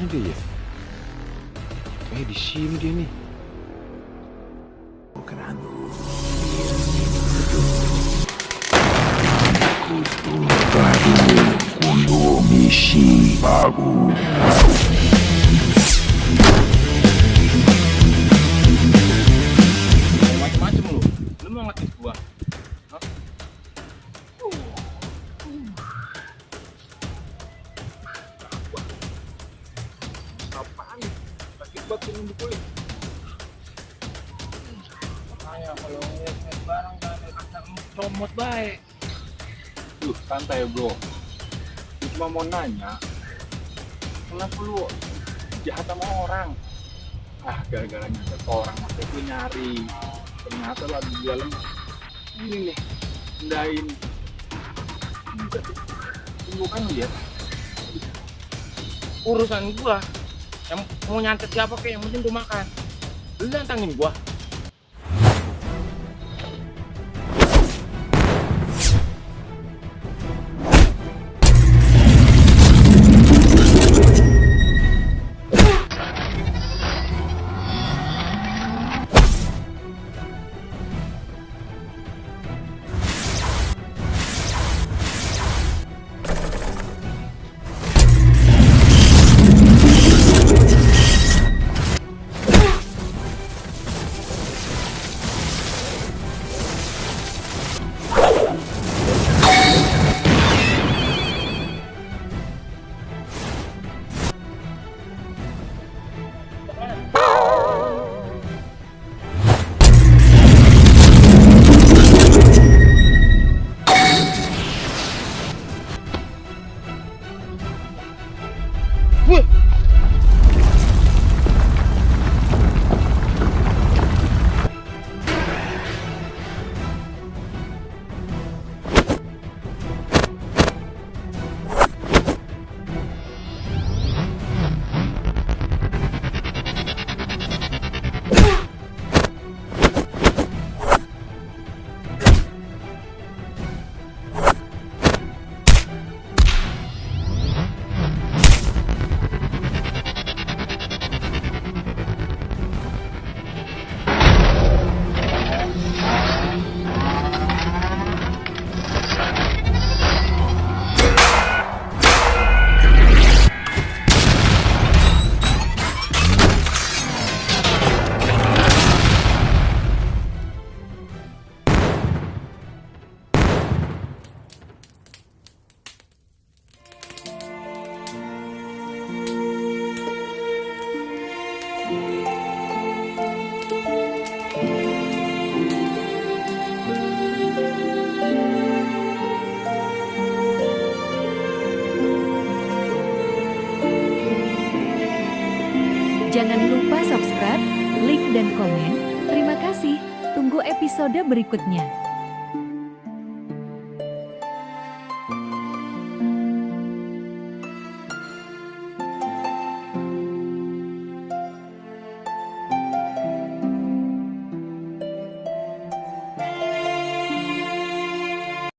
dia ya? Di sini dia nih. Bukan hantu. Kundo misi baru. Macam-macam lu mau ngetis gua? Hah? Apaan? Sakit banget ini dipuling. Makanya kalau ngeliat barang jangan kata comot baik. Santai bro. Gua cuma mau nanya, kenapa lu jahat sama orang? Gara-gara nyata orang makanya gue nyari. Ternyata lagi jalan ini nih, ngendain. Bukan dia. Urusan gua. Yang mau nyantet siapa kayak yang penting gua makan. Lu nantangin gua. Jangan lupa subscribe, like, dan komen. Terima kasih. Tunggu episode berikutnya.